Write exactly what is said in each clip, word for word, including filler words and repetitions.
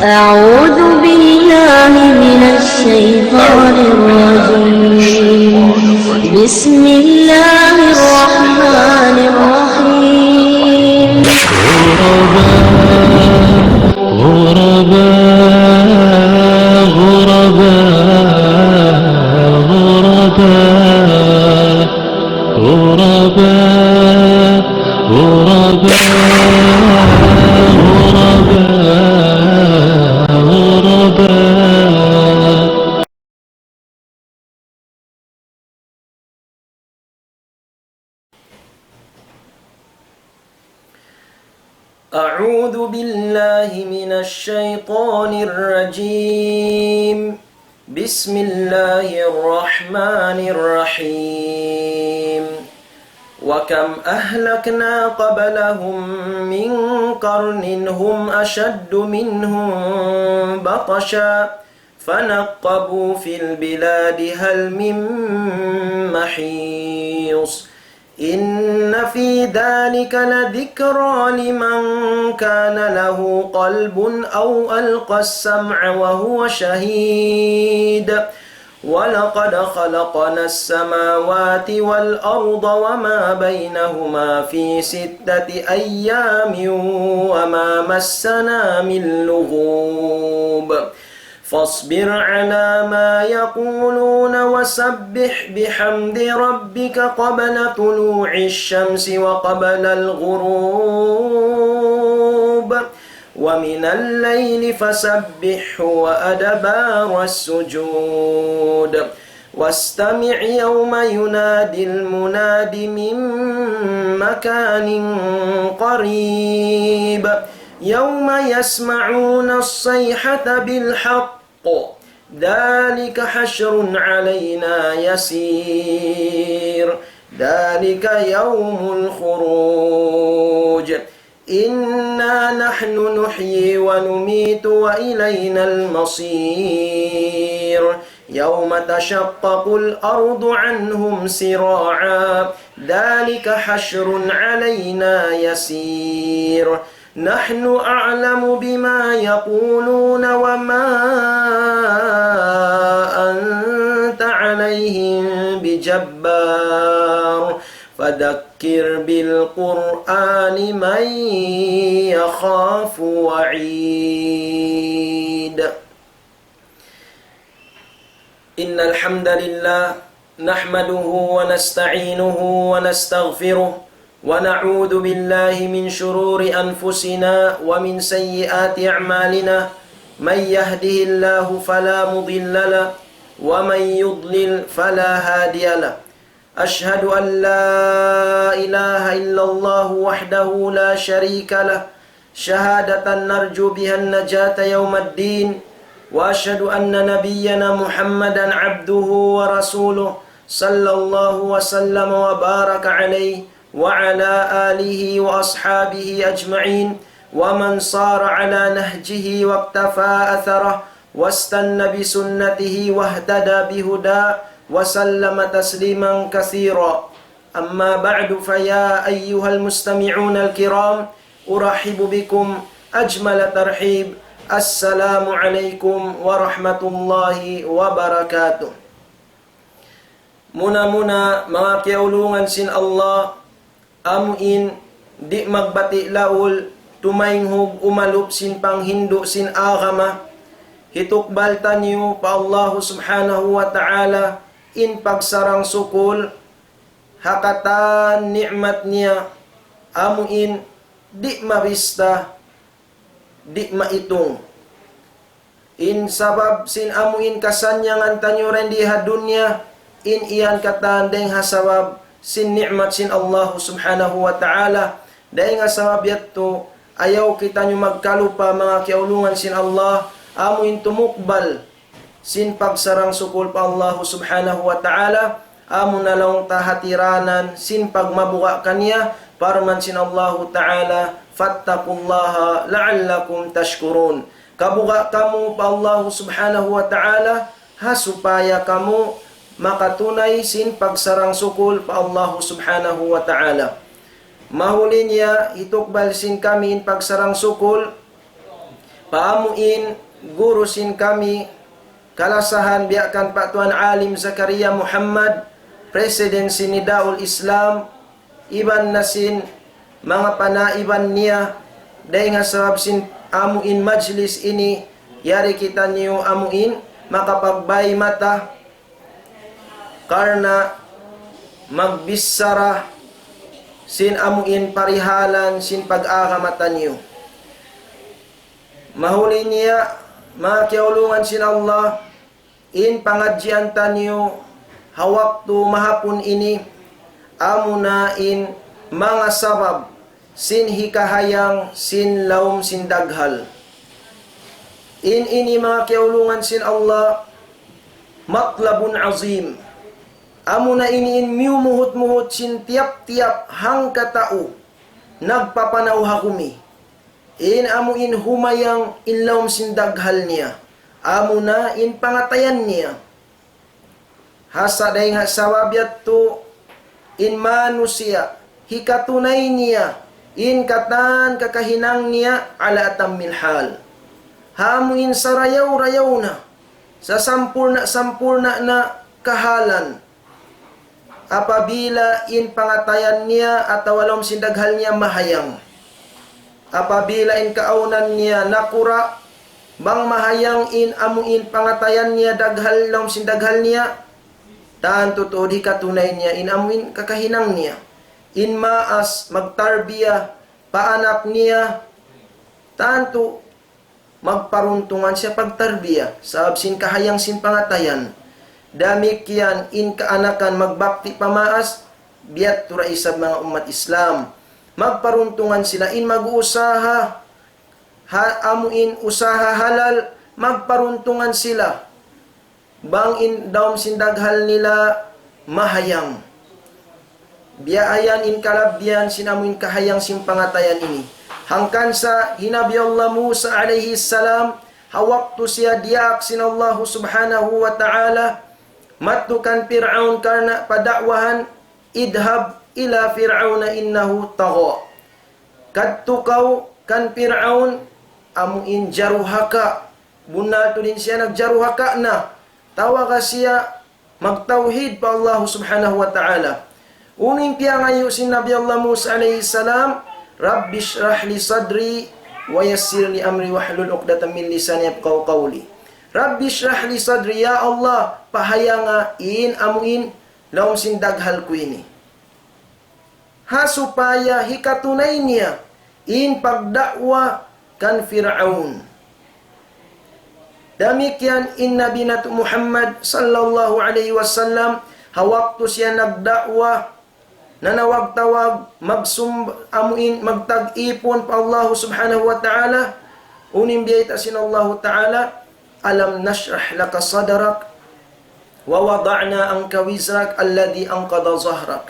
أعوذ بالله من الشيطان الرجيم. بسم الله الرحمن الرحيم. غرباء، غرباء، غرباء، غرباء. غرباء، غرباء، غرباء، غرباء. أعوذ بالله من الشيطان الرجيم. بسم الله الرحمن الرحيم. وكم أهلكنا قبلهم من قرن هم أشد منهم بطشا فنقبوا في البلاد هل من محيص. إن في ذلك لذكرى لمن كان له قلب أو ألقى السمع وهو شهيد. ولقد خلقنا السماوات والأرض وما بينهما في ستة أيام وما مسنا من لغوب. فاصبر على ما يقولون وسبح بحمد ربك قبل طلوع الشمس وقبل الغروب ومن الليل فسبحه وأدبار السجود. واستمع يوم ينادي المناد من مكان قريب. يوم يسمعون الصيحة بالحق. ذلك حشر علينا يسير. ذلك يوم الخروج. إنا نحن نحيي ونميت وإلينا المصير. يوم تشقق الأرض عنهم سراعا. ذلك حشر علينا يسير. نحن أعلم بما يقولون وما أنت عليهم بجبار. فذكر بالقرآن من يخاف وعيد. إن الحمد لله نحمده ونستعينه ونستغفره ونعوذ بالله من شرور أنفسنا ومن سيئات أعمالنا. من يهده الله فلا مضل له ومن يضلل فلا هادي له. أشهد أن لا إله إلا الله وحده لا شريك له شهادة نرجو بها النجاة يوم الدين. وأشهد أن نبينا محمدا عبده ورسوله صلى الله وسلم وبارك عليه وعلى آله وأصحابه أجمعين ومن صار على نهجه واقتفى أثره واستن بسنته واهتدى بهداه وسلم تسليما كثيرا. أما بعد، فيا أيها المستمعون الكرام، أرحب بكم أجمل ترحيب. السلام عليكم ورحمة الله وبركاته. Muna-muna, manga kiyaulungan sin Allah, amu in di' magbati' laul, tumaynghug umalup sin panghindu' sin agama, hitukbal taniyu pa Allahu Subhanahu wa Ta'ala in pagsarang-sukul ha katan ni'mat niya, amu in di' mabista, di' maitung. In sabab sin amu in kasannyangan taniyu dayn di ha dunya, in yan katan dayn ha sabab sin ni'mat sin Allah Subhanahu wa Ta'ala. Dayn ha sabab yadtu, ayaw kitaniyu magkalupa manga kiyaulungan sin Allah, amu in tumukbal sin pagsarang-sukul pa Allah Subhanahu wa Ta'ala, amu na laung ta hatiranan sin pagmabuga' kaniya, parman sin Allah Ta'ala, فاتقوا الله لعلكم تشكرون. Kabuga' kamu pa Allah Subhanahu wa Ta'ala, ha supaya kamu makatunay sin pagsarang-sukul pa Allah Subhanahu wa Ta'ala. Mahuli niya, hitukbal sin kami in pagsarang-sukul, Pa amu in guru sin kami, kalasahan biya' kan pa Tuan Alim Zakaria Muhammad, President sin Nidaul Islam, iban na sin manga panaiban niya, dayn ha sabab sin amu in majlis ini, yari kitaniyu amu in makapagbay mata, karna' magbichara sin amu in parihalan sin pag-agama taniyu. Mahuli niya, manga kiyaulungan sin Allah, in pangadjian taniyu ha waktu mahapun ini, amuna in manga sabab sin hikahayang sin lawm sin daghal. In ini, manga kiyaulungan sin Allah, matlabun azim. Amuna ini in miyumuhut-muhut sin tiyap-tiyap hangkatau nagpapanaw ha kumi. In amu in humayang in lawm sin daghal niya, amuna in pangatayan niya. Hasa dayn ha sabab yadtu in manusiya' hikatunay niya in katan kakahinang niya ala atammil hal. Ha amu in sarayaw-rayaw na, sasampurna'-sampurna' na kahalan. Apabila in pangatayan niya atawa lawm sin daghal niya mahayang. Apabila in kaawnan niya nakura', bang mahayang in amu in pangatayan niya daghal lawm sin daghal niya, tantu tuud hikatunay niya in amu in kakahinang niya. In maas magtarbiya pa anak niya, tantu magparuntungan siya pagtarbiya, sabab sin kahayang sin pangatayan. Damikkiyan in kaanakan magbakti pa maas, biya' tu da isab manga ummat Islam. Magparuntungan sila in mag-uusaha, ha, amu in usaha halal, magparuntungan sila. Bang in lawm sin daghal nila mahayang. Biya' yan in kalabbihan sin amu in kahayang sin pangatayan ini. Hangkan sa hi Nabi Allah Musa alayhi salam, ha waktu siya diyaak sin Allah Subhanahu wa Ta'ala, madtu kan Pir'aun karna' pada'wahan, اذهب إلى فرعون إنه طغى. Kadtu kaw kan Pir'aun, amu in jaruhaka. Bunnal tuud in siya nagjaruhaka na. Tawaga siya magtawhid pa Allah Subhanahu wa Ta'ala. Unu in piyangayu' sin Nabi Allah Musa alayhi salam, رب اشرح لي صدري ويسر لي أمري واحلل عقدة من لساني يفقهوا قولي. رب اشرح لي صدري, ya Allah, pahayanga in amu in lawm sin daghal ku ini. Ha supaya hikatunay niya in pagda'wa kan Fir'aun. Damikkiyan in Nabi natu' Muhammad sallallahu alayhi wasallam, ha waktu siya nagda'wa, nanawag-tawag, magsum-, amu in magtag-ipun pa Allah Subhanahu wa Ta'ala, unu in biyayta' sin Allah Ta'ala, ألم نشرح لك صدرك ووضعنا عنك وزرك الذي أنقض ظهرك.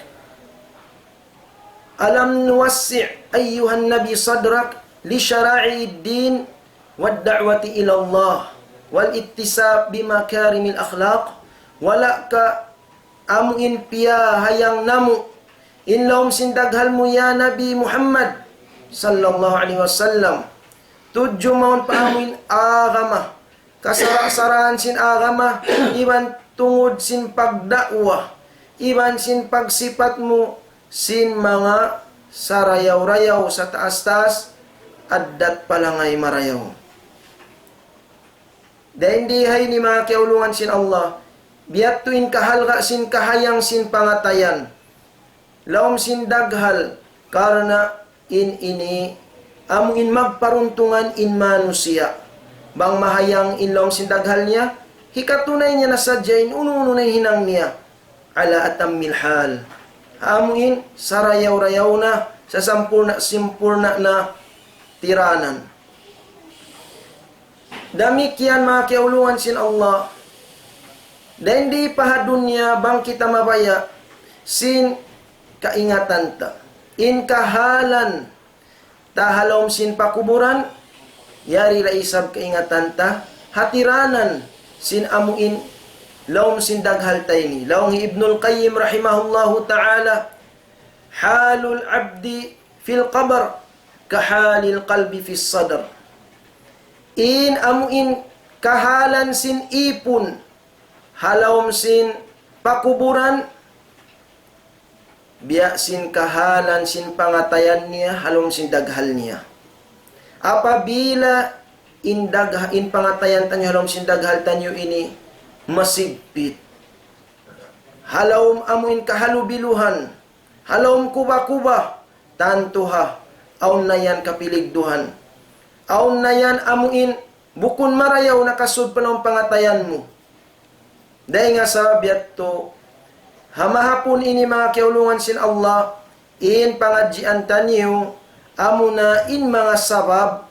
ألم نوسع أيها النبي صدرك لشرائع الدين والدعوة إلى الله والاكتساب بمكارم الأخلاق. Wala' ka amu in piyahayang namu' in lawm sin daghal mu, ya Nabi Muhammad sallallahu alayhi wasallam. Tudju mawn pa amu in agama, kasara'-saraan sin agama, iban tungud sin pagda'wa, iban sin pagsipat mu sin manga sarayaw-rayaw, sataas-taas, addat pa langay marayaw. Dayn di ha ini, manga kiyaulungan sin Allah, biya' tu in kahalga' sin kahayang sin pangatayan lawm sin daghal, karna' in ini amu in magparuntungan in manusiya'. Bang mahayang in lawm sin daghal niya, hikatunay niya na sadja in unu-unu na in hinang niya. على أتم الحال. Amu in sarayaw-rayaw na, sasampurna'-sampurna' na tiranan. Damikkiyan, manga kiyaulungan sin Allah. Dayn di pa ha dunya bang kita mabaya' sin kaingatan ta. In kahalan ta ha lawm sin pakuburan, yari da isab kaingatan ta ha tiranan sin amu in lawm sin daghal ta ini. Laung hi Ibnul Qayyim rahimahullahu ta'ala, حال العبد في القبر كحال القلب في الصدر. In amu in kahalan sin ipun ha lawm sin pakuburan, biya' sin kahalan sin pangatayan niya ha lawm sin daghal niya. Apabila in dagha-, in pangatayan taniyu ha lawm sin daghal taniyu ini masigpit, ha lawm amu in kahalubiluhan, ha lawm kuba-kuba, tantu ha, awn na yan kapiligduhan. Awn na yan amu in bukun marayaw nakasud pa lawm pangatayan mu. Dayn ha sabab yadtu, ha mahapun ini manga kiyaulungan sin Allah, in pangadjian taniyu, amuna in manga sabab,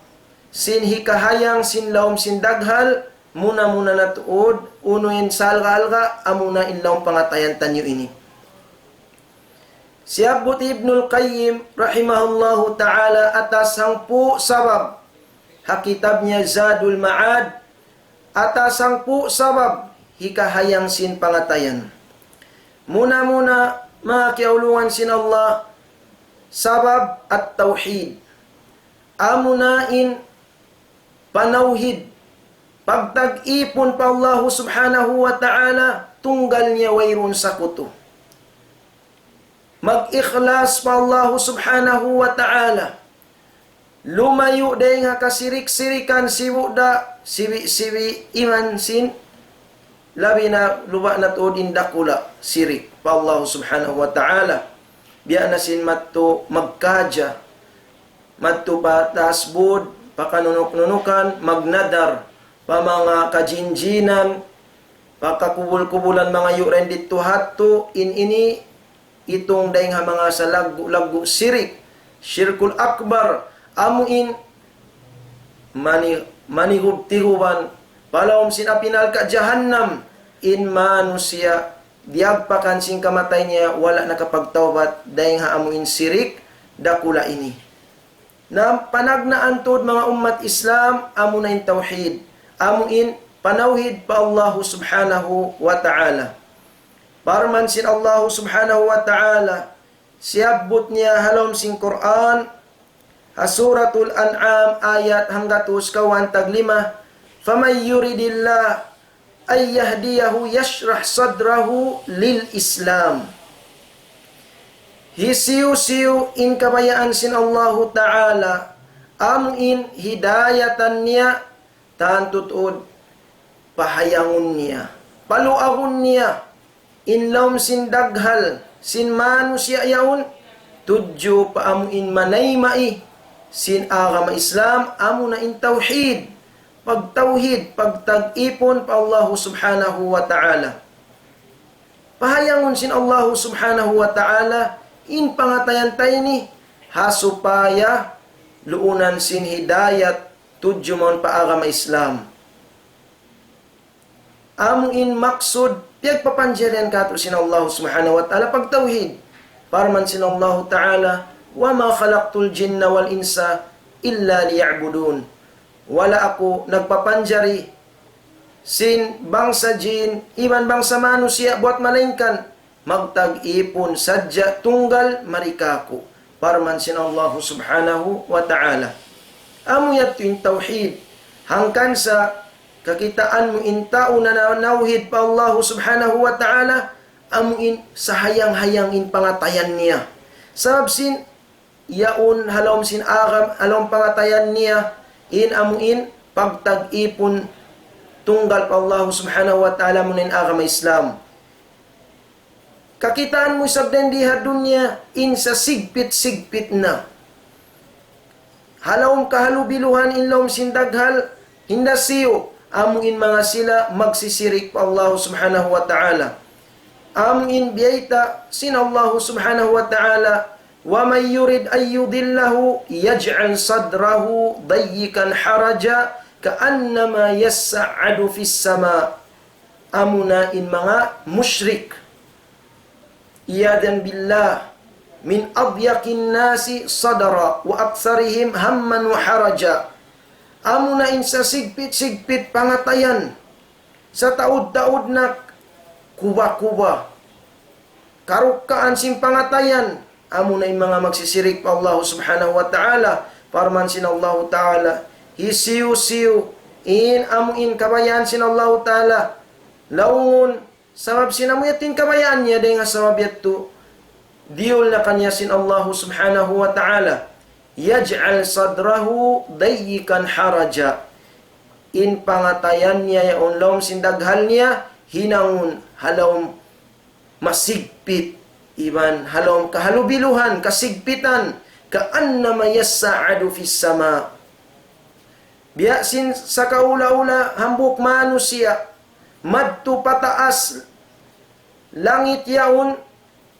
sin hikahayang sin lawm sin daghal, muna-muna na tuud, unu in salga-alga, amuna in lawm pangatayan taniyu ini. Siyabbut Ibnul Qayyim rahimahullahu ta'ala atas hangpu' sabab ha kitab niya Zadul Ma'ad, atas hangpu' sabab hikahayang sin pangatayan. Muna-muna, manga kiyaulungan sin Allah, sabab at-tawhid. Amuna in panawhid, pagtag-ipun pa Allahu Subhanahu wa Ta'ala, tunggal niya wayruun sakutu. Mag-ikhlas pa Allahu Subhanahu wa Ta'ala. Lumayu' dayn ha kasirik-sirikan sibu' da, siwi'-siwi' iman sin, labi na luba' na tuud in dakula' sirik pa Allahu Subhanahu wa Ta'ala. Biya' na sin madtu magkaja, madtu pa taas bud, pa kanunuk-nunukan, magnadar, pa manga kajinjinan, pa kakubul-kubulan mangayu' dayn didtu hadtu, in ini itung dayn ha manga salaggu'-laggu' sirik, shirkul akbar, amu in mani-, manihub-tihuban, pa lawm sin api narka' jahannam, in manusiya' diyagpakan sin kamatay niya, wala' nakapagtawbat, dayn ha amu in sirik dakula' ini. Na panagnaan tuud manga ummat Islam, amu na in tawhid. Amu in panawhid pa Allahu Subhanahu wa Ta'ala. Parman sin Allahu Subhanahu wa Ta'ala, siyabbut niya ha lawm sin Qur'an, ha Suratul An'am, ayat hanggatus kawhaan tag lima, فَمَن يُرِدِ اللَّهُ أَن يَهْدِيَهُ يَشْرَحْ صَدْرَهُ لِلْإِسْلَامِ. Hisiyu-siyu in kabayaan sin Allahu Ta'ala, amu in hidayatan niya, tantu tuud pahayangun niya, paluagun niya, in lawm sin daghal sin manusiya' yaun, tudju pa amu in manayma' sin agama Islam, amu na in tawhid, pagtawhid, pagtag-ipun pa Allahu Subhanahu wa Ta'ala. Pahayangun sin Allahu Subhanahu wa Ta'ala in pangatayan ta ini, ha supaya luunan sin hidayat tudju mawn pa agama Islam. Amu in maksud, piyagpapanjarihan kātu' sin Allah Subhanahu wa Ta'ala pagtawhid. Parman sin Allah Ta'ala, وَمَا خَلَقْتُ الْجِنَّ وَالْإِنسَ إِلَّا لِيَعْبُدُونِ. Wala' aku nagpapanjari sin bangsa jin, iban bangsa manusiya' buwat malaingkan magtag-ipun sadja tunggal mari kāku'. Parman sin Allahu Subhanahu wa Ta'ala. Amu yadtu in tawhid. Hangkan sa kakitaan mu in tau nanawhid pa Allahu Subhanahu wa Ta'ala, amu in sahayang-hayang in pangatayan niya. Sabab sin yaun ha lawm sin agam, ha lawm pangatayan niya, in amu in pagtag-ipun tunggal pa Allahu Subhanahu wa Ta'ala, amu in agama Islam. Kakitaan mu isab dayn di ha dunya, in sasigpit-sigpit na. Ha lawm kahalubiluhan in lawm sin daghal, hinda siyu, amu in manga sila magsisirik pa Allahu Subhanahu wa Ta'ala. Amu in biyayta' sin Allahu Subhanahu wa Ta'ala, وَمَن يُرِدْ أَن يُضِلَّهُ يَجْعَلْ صَدْرَهُ ضَيِّقًا حَرَجًا كَأَنَّمَا يَصَّعَّدُ فِي السَّمَاءِ. Amuna in manga mushrik. عِيَاذًا بِاللَّهِ، مِنْ أَضْيَقِ النَّاسِ صَدْرًا وَأَكْثَرِهِمْ هَمًّا وَحَرَجًا. Amuna in sasigpit-sigpit pangatayan, sataud-taud na kuba-kuba. Karukkaan sin pangatayan, amuna in manga magsisirik pa Allahu Subhanahu wa Ta'ala. Parman sin Allahu Ta'ala, hisiyu-siyu in amu in kabayaan sin Allahu Ta'ala laungun, sabab sin amu yadtu in kabayaan niya, dayn ha sabab yadtu diyul na kaniya sin Allahu Subhanahu wa Ta'ala. يجعل صدره ضيقا حرجا. In pangatayan niya yaun, lawm sin daghal niya, hinangun ha lawm masigpit, iban ha lawm kahalubiluhan, kasigpitan, كأنما يصعد في السماء. Biya' sin sakaula-ula hambuuk manusiya', madtu pataas langit yaun,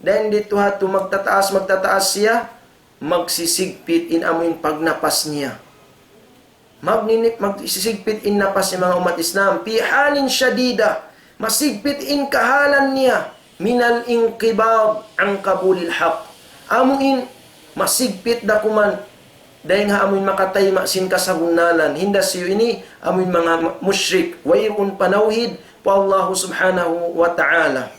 dayn didtu ha yadtu magtataas, magtataas siya, magsisigpit in amu in pagnapas niya. Magninip-, magsisigpit in napas niya, manga ummat Islam. في حال شديدة, masigpit in kahalan niya, من الانقباض عن قبول الحق. Amu in masigpit da kuman, dayn ha amu in makatayma' sin kasabunnalan. Hinda siyu ini, amu in manga mushrik, wayruun panawhid pa Allahu Subhanahu wa Ta'ala.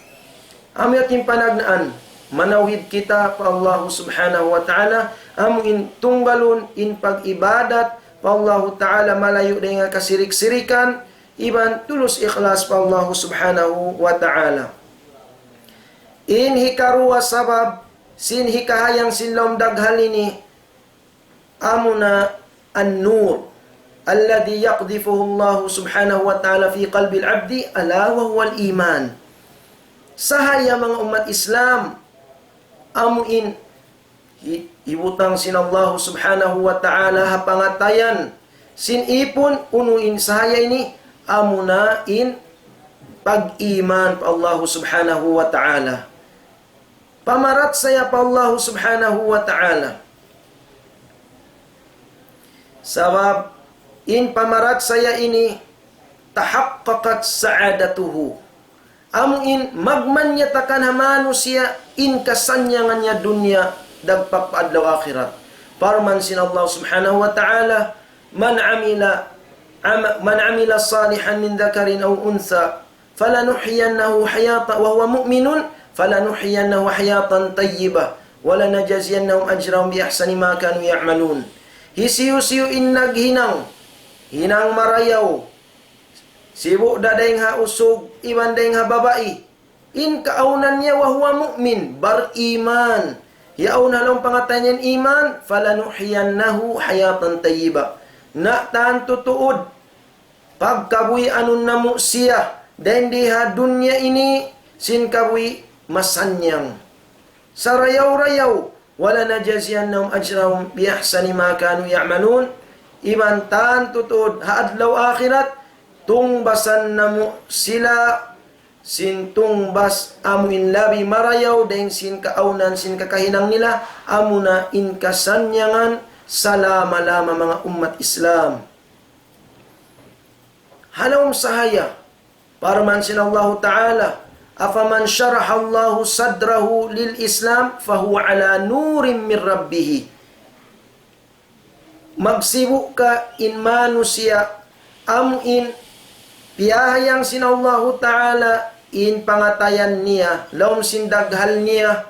Amu yadtu in panagnaan, manawhid kita pa Allahu Subhanahu wa Ta'ala, amu in tunggalun in pag-ibadat pa Allahu Ta'ala, malayu' dayn ha kasirik-sirikan, iban tulus ikhlas pa Allahu Subhanahu wa Ta'ala. In hikaruwa sabab sin hikahayang sin lawm daghal ini, amuna النور الذي يقذفه الله سبحانه وتعالى في قلب العبد ألا وهو الإيمان. Sahaya, manga ummat Islam, amu in hi-, hibutang sin Allahu Subhanahu wa Ta'ala ha pangatayan sin ipun, unu in sahaya ini, amuna in pag-iman pa Allahu Subhanahu wa Ta'ala. Pamarachaya pa Allahu Subhanahu wa Ta'ala. Sabab in pamarachaya ini, تحققت سعادته. Amu in magmanyatakan ha manusiya' in kasannyangan niya dunya dagpak pa adlaw akhirat. Parman sin Allah Subhanahu wa Ta'ala, من عمل عم-، من عمل صالحا من ذكر أو أنثى فلنحيينه حياة، وهو مؤمن، فلنحيينه حياة طيبة ولنجزينهم أجرهم بأحسن ما كانوا يعملون. Hisiyu-siyu in naghinang, hinang marayaw, sibu' da dayng ha usug iban dayng ha babai, in kaawnan niya, وهو مؤمن, bariman. Yaun ha lawm pangatayan niya in iman, فلنحيينه حياة طيبة. Na tantu tuud, pagkabuhianun namu' siya dayn di ha dunya ini sin kabuhi' masannyang, sarayaw-rayaw. ولنجزينهم أجرهم بأحسن ما كانوا يعملون. Iban tantu tuud ha adlaw akhirat, tungbasan namu' sila sin tungbas amu in labi marayaw dayn sin kaawnan sin kakahinang nila, amuna in kasannyangan salama-lama, manga ummat Islam. Ha lawm sahaya, parman sin Allahu Ta'ala, أفمن شرح الله صدره للإسلام فهو على نور من ربه. Magsibu' ka in manusiya' amu in piyahayang sin Allahu Ta'ala in pangatayan niya, lawm sin daghal niya,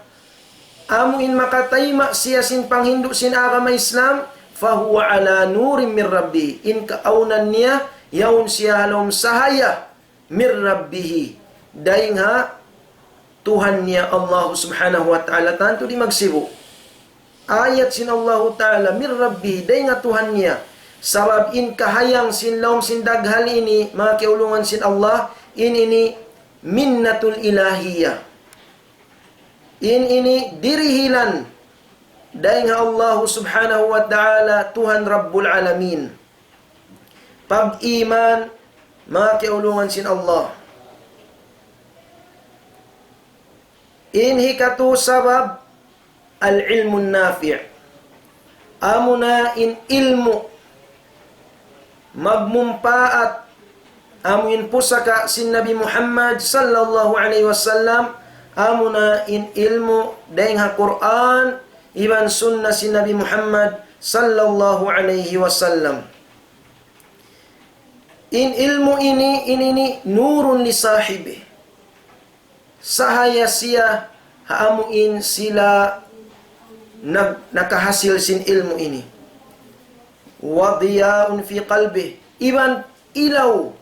amu in makatayma' siya sin panghindu' sin agama Islam, فهو على نور من ربه. In kaawnan niya, yaun siya ha lawm sahaya من ربه, dayng ha Tuhan niya Allahu Subhanahu wa Ta'ala, tantu di' magsibu'. Ayat sin Allahu Ta'ala, من ربه, dayng ha Tuhan niya. Sabab in kahayang sin lawm sin daghal ini, manga kiyaulungan sin Allah, in ini minnatul ilahiyah. In ini dirihilan dayng ha Allahu Subhanahu wa Ta'ala, Tuhan Rabbul Alamin. Pag-iman, manga kiyaulungan sin Allah. In hikatu sabab, العلم النافع. Amuna in ilmu' magmumpaat, amu in pusaka' sin Nabi Muhammad sallallahu alayhi wasallam, amuna in ilmu' dayng ha Qur'an iban sunna sin Nabi Muhammad sallallahu alayhi wasallam. In ilmu' ini, in ini نور لصاحبه. Sahaya siya ha amu in sila nag-, nakahasil sin ilmu' ini. وضياء في قلبه. Iban ilaw,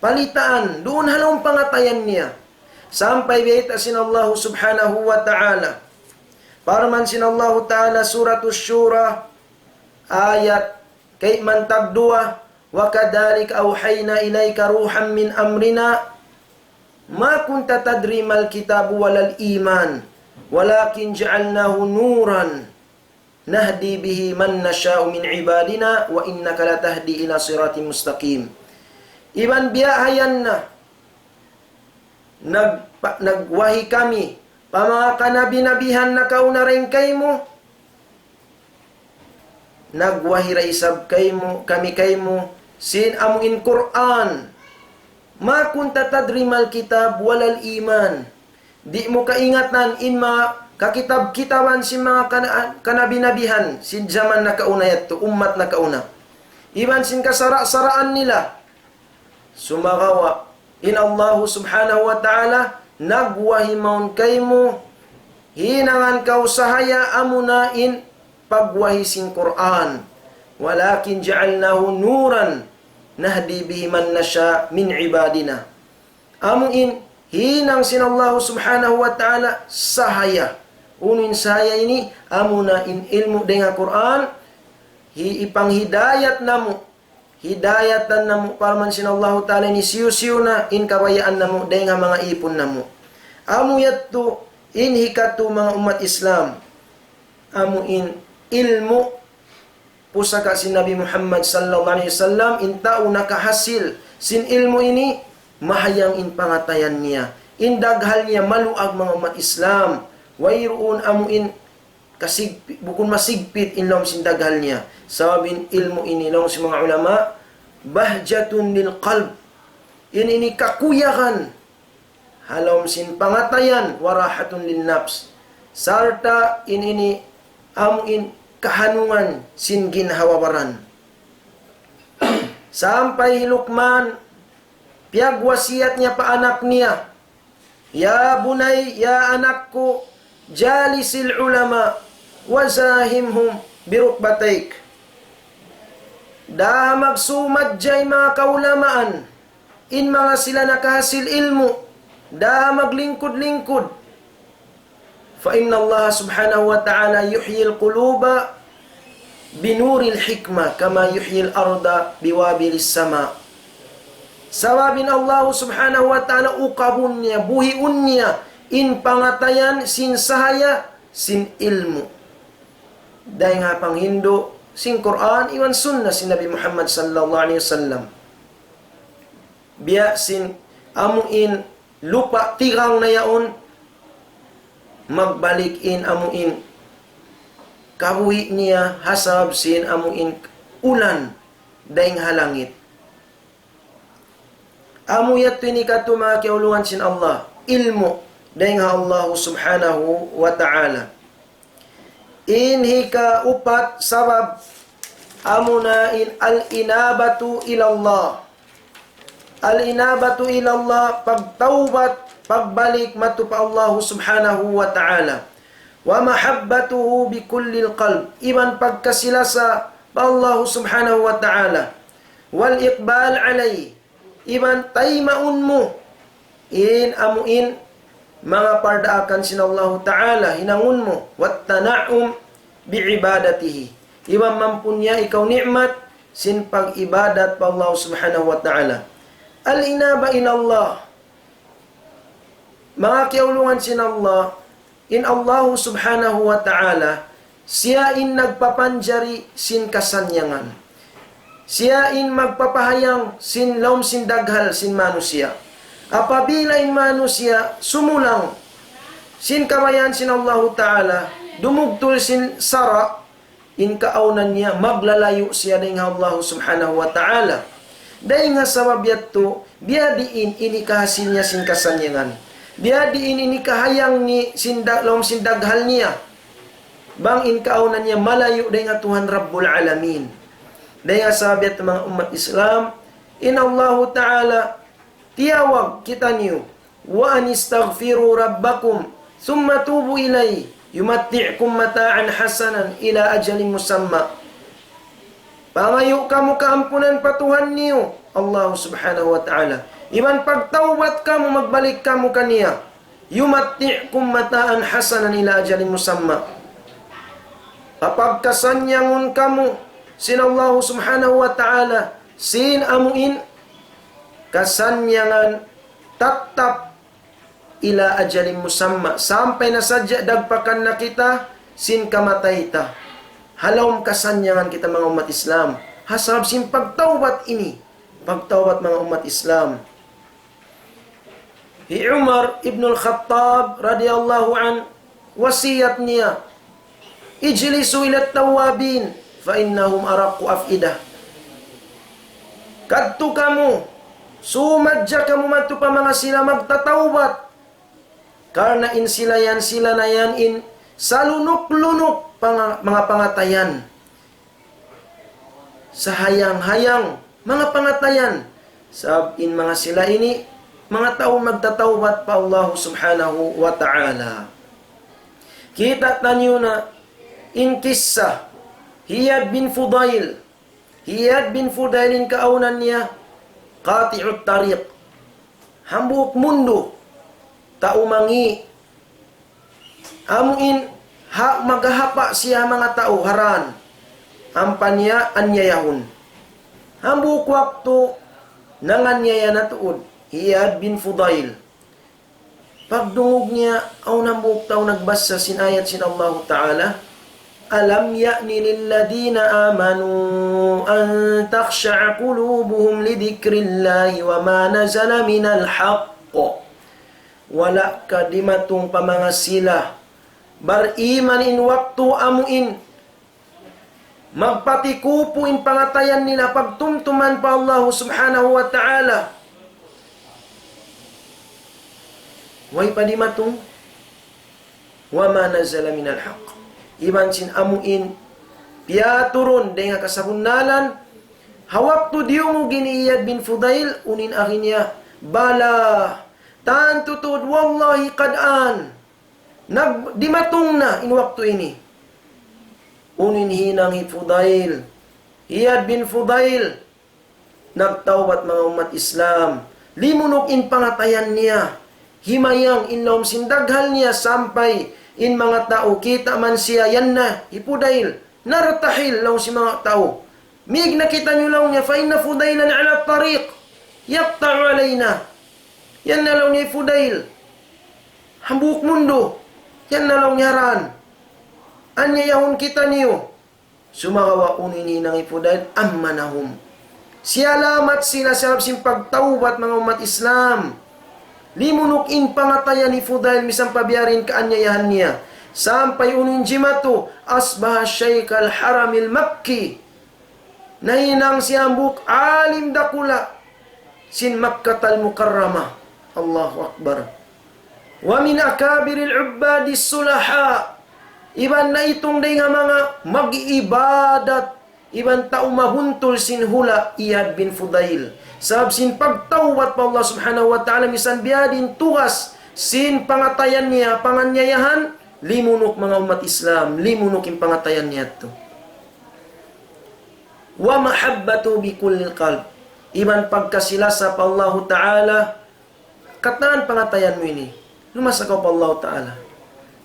palitaan, duun ha lawm pangatayan niya. Sampay biyayta' sin Allahu subhanahu wa ta'ala. Parman sin Allahu ta'ala, Suratul Shura, ayat kayman tagduwa, وكذلك أوحينا إليك روحا من أمرنا ما كنت تدري ما الكتاب ولا الإيمان ولكن جعلناه نورا نهدي به من نشاء من عبادنا وإنك لتهدي إلى صراط مستقيم. Iban biya' hayan na, nag-, pa-, nagwahi kami pa manga kanabi-nabihan nakauna dayn kaymu, nagwahi da isab kaymu, kami kaymu, sin amu in Qur'an. ما كنت تدري ما الكتاب ولا الإيمان. Di' mu kaingatan in manga kakitab-kitaban sin manga kana-, kanabi-nabihan sin jaman nakauna yadtu, ummat nakauna. Iban sin kasara'-saraan nila. Sumagawa', in Allahu subhanahu wa ta'ala, nagwahi mawn kaymu, hinangan kaw sahaya amuna in pagwahi sin Qur'an. ولكن جعلناه نورا نهدي به من نشاء من عبادنا. Amu in hinang sin Allahu subhanahu wa ta'ala sahaya. Unu in sahaya ini, amuna in ilmu' dayn ha Qur'an, hi-, ipanghidayat namu', hidayatan namu', parman sin Allahu ta'ala ini, hisiyu-siyu na in kabayaan namu', dayn ha manga ipun namu'. Amu yadtu in hikatu, manga ummat Islam. Amu in ilmu' pusaka' sin Nabi Muhammad sallallahu alayhi wasallam, in tau nakahasil sin ilmu' ini, mahayang in pangatayan niya. In daghal niya maluag, manga ummat Islam. Wayruun amu in kasigpi-, bukun masigpit in lawm sin daghal niya. Sabab in ilmu' ini, laung sin manga ulama, بهجة للقلب. In ini kakuyagan ha lawm sin pangatayan, وراحة للنفس. Sarta' in ini amu in kahanungan sin ginhawa-baran. Sampay hi Luqman, piyagwasiyat niya pa anak niya, يا بني, ya anak ku, جالس العلماء وزاحمهم بركبتيك. Daha magsumadja in manga kaulamaan, in manga sila nakahasil ilmu', daha maglingkud-lingkud. فإن الله سبحانه وتعالى يحيي القلوب بنور الحكمة كما يحيي الأرض بوابل السماء. Sabab in Allahu subhanahu wa ta'ala ukabun niya, buhiun niya, in pangatayan sin sahaya, sin ilmu'. Dayn ha panghindu' sin Qur'an iban sunnah sin Nabi Muhammad sallallahu alayhi wasallam. Biya' sin amu in lupa' tigang na yaun, magbalik in amu in kabuhi' niya ha sabab sin amu in ulan dayn ha langit. Amu yadtu in hikatu, manga kiyaulungan sin Allah, ilmu' dayn ha Allah subhanahu wa ta'ala. In hikaupat sabab amuna in الإنابة إلى الله. الإنابة إلى الله, pagtawbat, pagbalik madtu pa Allah subhanahu wa ta'ala. ومحبته بكل القلب, iban pagkasi-lasa pa Allah subhanahu wa ta'ala. والإقبال عليه, iban taymaun mu in amu in manga pardaakan sin Allahu ta'ala, hinangun mu. والتنعم بعبادته, iban mampunyai kaw ni'mat sin pag-ibadat pa Allah subhanahu wa ta'ala. الإنابة إلى الله, manga kiyaulungan sin Allah, in Allahu subhanahu wa ta'ala, siya in nagpapanjari sin kasannyangan. Siya in magpapahayang sin lawm sin daghal sin manusiya'. Apabila in manusiya' sumulang sin kabayaan sin Allahu ta'ala, dumugtul sin sara', in kaawnan niya, maglalayu' siya dayn ha Allah subhanahu wa ta'ala. Dayn ha sabab yadtu, biyadiin in hikahasil niya sin kasannyangan. Biyadiin in hikahayang niya sin da-, lawm sin daghal niya. Bang in kaawnan niya malayu' dayn ha Tuhan Rabbul Alamin. Dayn ha sabab yadtu, manga ummat Islam, in Allahu ta'ala tiyawag kitaniyu, وأن استغفروا ربكم ثم توبوا إليه يمتعكم متاعا حسنا إلى أجل مسمى. Pangayu' kamu kaampunan pa Tuhan niyu, Allah Subhanahu wa Ta'ala. Iban pagtawbat kamu, magbalik kamu kaniya. يمتعكم متاعا حسنا إلى أجل مسمى. Papagkasannyangun kamu sin Allah Subhanahu wa Ta'ala, sin amuin kasannyangan tattap إلى أجل مسمى. Sampay na sadja dagpakan na kita sin kamatay ta. Ha lawm kasannyangan kita manga ummat Islam. Ha sabab sin pagtawbat ini. Pagtawbat manga ummat Islam. Hi Umar ibn al-Khattab radiyallahu anhu, wasiyat niya, اجلسوا إلى التوابين فإنهم أرق أفئدة. Kadtu kamu, sumadja kamu madtu pa manga sila magtatawbat. Karna' in sila yan, sila na yan in salunuk-lunuk panga-, manga pangatayan. Sahayang-hayang manga pangatayan. Sabab in manga sila ini, manga tau magtatawbat pa Allah Subhanahu wa Ta'ala. Kita' taniyu na in kissa Iyad bin Fudail. Iyad bin Fudail in kaawnan niya, قاطع الطريق. Hambuuk mundu, tau mangi'. Amuin ha, maghahapa' siya manga tau ha dan. Ampa niya anyayahun. Hambuuk waktu, nanganyaya na tuud hi Iyad bin Fudail. Pagdungug niya, awn hambuuk tau nagbasa sin ayat sin Allahu Ta'ala, ألم يأن للذين آمنوا أن تخشع قلوبهم لذكر الله وما نزل من الحق. Wala' ka dimatung pa manga sila bariman in waktu amuin magpatikupu in pangatayan nila pagtumtuman pa Allahu Subhanahu wa Ta'ala. Way pa dimatung, وما نزل من الحق. Iban sin amuin piyaturun dayn ha kasabunnalan, ha waktu diyungug hi Iyad bin Fudail, unu in agi niya, بلى, tantu tuud, والله قد آن. Nag-, dimatung na in waktu ini. Unu in hinang hi Fudail. Iyad bin Fudail, nagtawbat manga ummat Islam. Limunuk in pangatayan niya. Himayang in lawm sin daghal niya sampay in manga tau kita' man siya yan na hi Fudail. نرتحل, laung sin manga tau. Mīg na kitaniyu, laung niya, فإن فضيلا على الطريق يقطع علينا. Yan na, laung niya, hi Fudail. Hambuuk mundu. Yan na, laung niya, ha dan. Anyayahun kitaniyu. Sumagawa' unu in hinang hi Fudail, أمنهم. Siyalamat sila sabab sin pagtawbat manga ummat Islam. Limunuk in pangatayan hi Fudail misan pa biya' diin kaanyayahan niya. Sampay unu in jimatu, أصبح شيخ الحرم المكي. Nahinang siya hambuuk alim dakula' sin Makkatal Mukarramah. Allahu Akbar. ومن أكابر العباد الصلحاء. Iban naitung dayn ha manga mag-ibadat, iban tau mabuntul sin hula' Iyad bin Fudail. Sabab sin pagtawbat pa Allah Subhanahu wa Ta'ala, misan biya' diin tugas sin pangatayan niya, panganyayahan, limunuk manga ummat Islam, limunuk in pangatayan niya yadtu. ومحبته بكل القلب. Iban pagkasi-lasa pa Allahu Ta'ala, katan pangatayan mu ini. Lumasa kaw pa Allahu Ta'ala.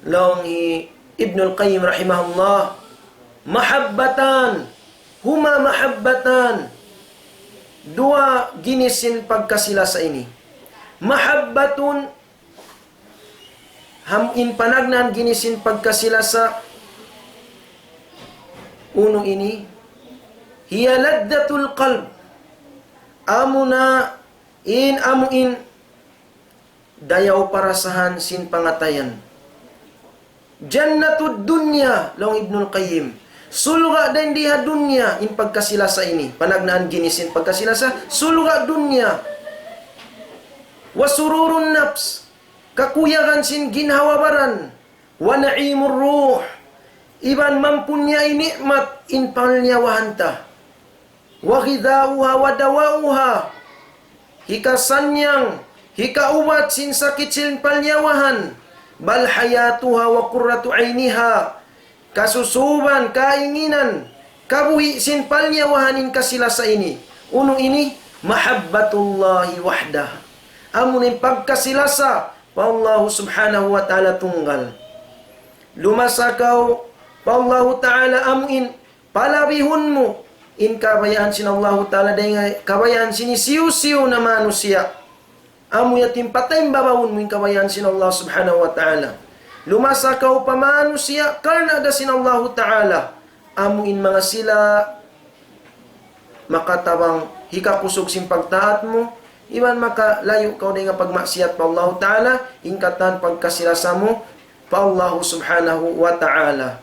Laung hi Ibnul Qayyim rahimahullah, محبتان، هما محبتان. Duwa ginis sin pagkasi-lasa ini. محبة, ham in panagnaan ginis sin pagkasi-lasa, unu ini, هي لذة القلب. Amuna in, amu in dayaw parasahan sin pangatayan. جنة الدنيا, laung Ibnul Qayyim. Surga' dayn di ha dunya, in pagkasi-lasa ini. Panagnaan ginis sin pagkasi-lasa, surga' dunya. وسرور النفس, kakuyagan sin ginhawa-baran. ونعيم الروح, iban mampunyai ni'mat in pangnyawahan ta. وغذاؤها ودواؤها, hikasannyang, hikaubat sin sakit sin pangnyawahan. بل حياتها وقرة عينها, kasusuban, kainginan, kabuhi' sin palniyawahan in kasi-lasa ini. Unu ini? Mahabbatullahi wahdah. Amu in pagkasi-lasa pa Allahu Subhanahu wa Ta'ala tunggal. Lumasa kaw pa Allahu Ta'ala, amu in palabihun mu in kabayaan sin Allahu Ta'ala dayn ha kabayaan sin hisiyu-siyu na manusiya'. Amu yadtu in pataymabawun mu in kabayaan sin Allah Subhanahu wa Ta'ala. Lumasa kaw pa manusiya' karna' da sin Allahu Ta'ala. Amu in manga sila makatabang hikakusug sin pagtaat mu, iban makalayu' kaw dayn ha pagmaksiyat pa Allahu Ta'ala, in katan pagkasi-lasa mu pa Allahu Subhanahu wa Ta'ala.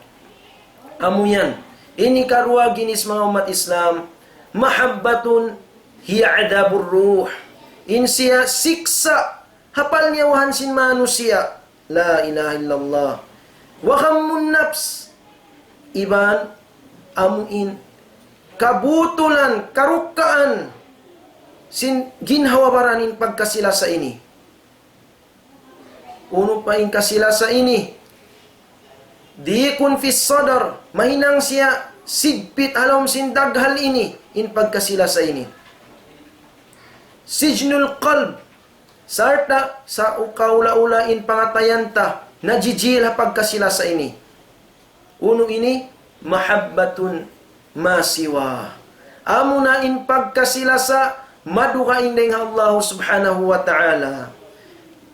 Amu yan. Ini karuwa ginis, manga ummat Islam, mahabbatun hiya adhabur ruh. In siya siksa' ha palniyawahan sin manusiya'. La ilaha illallah. Wa ghammun nafs. Iban amu in kabutulan, karukkaan sin ginhawa-baran in pagkasi-lasa ini. Unu pa in kasi-lasa ini? Diqun fis sadr, mahinang siya sigpit ha lawm sin daghal ini, in pagkasi-lasa ini. Sijnul qalb, sarta' sa ukaula-ula in pangatayan ta, najijil ha pagkasi-lasa ini. Unu ini? Mahabbatun ma siwa. Amu na in pagkasi-lasa madugaing dayn ha Allah Subhanahu wa Ta'ala.